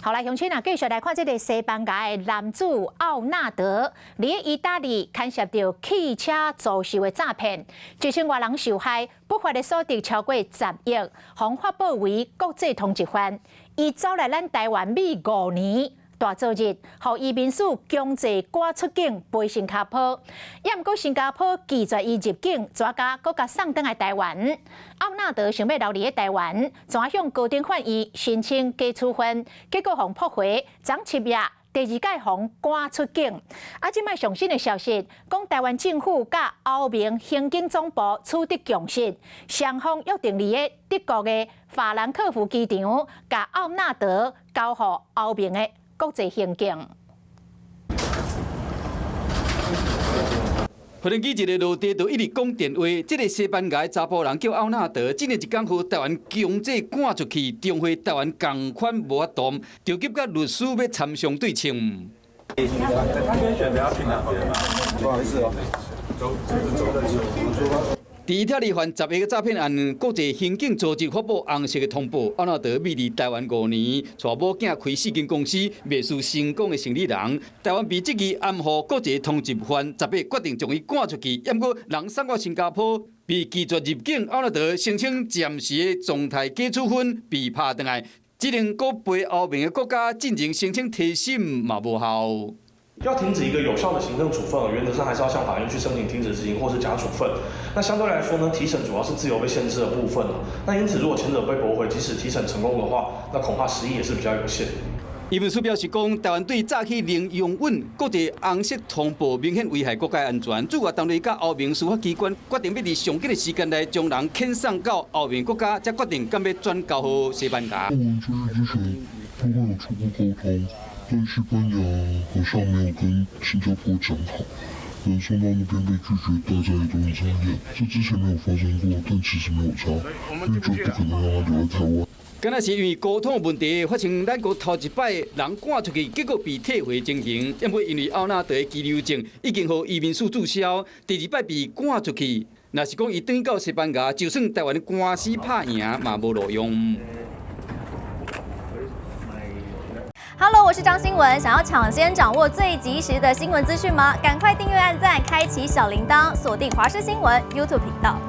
好來，鄉親啊，繼續來看這个西班牙的男子奧納德，佇意大利牽涉著汽車租售的詐騙，一千外人受害，不法的所得超過10億，予發布為國際通緝犯。伊走來咱台灣覕5年，大做日，予移民署強制趕出境，飛新加坡。也毋過新加坡拒絕伊入境，怎加閣共送轉來台灣。奧納德想欲留佇咧台灣，怎向高等法院申請解處分，結果予駁回，昨7月第二擺予趕出境。啊，這擺上新的消息，講台灣政府佮歐盟刑警總部取得共識，雙方約定佇咧德國的法蘭克福機場，共奧納德交予歐盟的國際刑警。無人機一个落地就一直講電話，這个西班牙查埔人叫奧納德，這年一工予台灣強制趕出去，重回台灣仝款無法度，著急佮律師欲參詳對策。他可以選擇要去哪邊嗎？不好意思哦，走，走，走。佇伊裡犯10個詐騙案，國際刑警組織發布紅色的通報。奧納德覕佇台灣5年，帶某囝開四間公司，賣輸成功的生理人。台灣被質疑暗予國際通緝犯，10月決定將伊趕出去。毋過人送到新加坡，被拒絕入境。奧納德聲稱暫時的狀態解處分被拍轉來，只能閣飛歐盟的國家進行申請提審嘛無效。要停止一個有效的行政處分，原則上還是要向法院去申請停止執行或是假處分。那相對來說呢，提審主要是自由被限制的部分。那因此，如果前者被駁回，即使提審成功的話，那恐怕實益也是比較有限。移民署表示講，台灣對早起零容忍國際紅色通報，明顯危害國家安全。駐外單位佮歐盟司法機關決定欲佇上緊的時間內將人遣送到歐盟國家，才決定敢欲轉交予西班牙。我們就是之前都會有初步溝通，但西班牙好像沒有跟新加坡講好，人送到那邊被拒絕，大家也都很傻眼。這之前沒有發生過，但其實沒有差，因為就不可能讓他留在台灣。敢若是因為溝通問題發生，咱國頭一擺人趕出去，結果被退回情形。毋過因為奧納德的居留證已經予移民署註銷，第二擺被趕出去，若是講伊轉到西班牙，就算台灣的官司拍贏嘛無路用。 Hello，我是張新聞。想要搶先掌握最及時的新聞資訊嗎？趕快訂閱、按讚、開啟小鈴鐺，鎖定華視新聞 YouTube 頻道。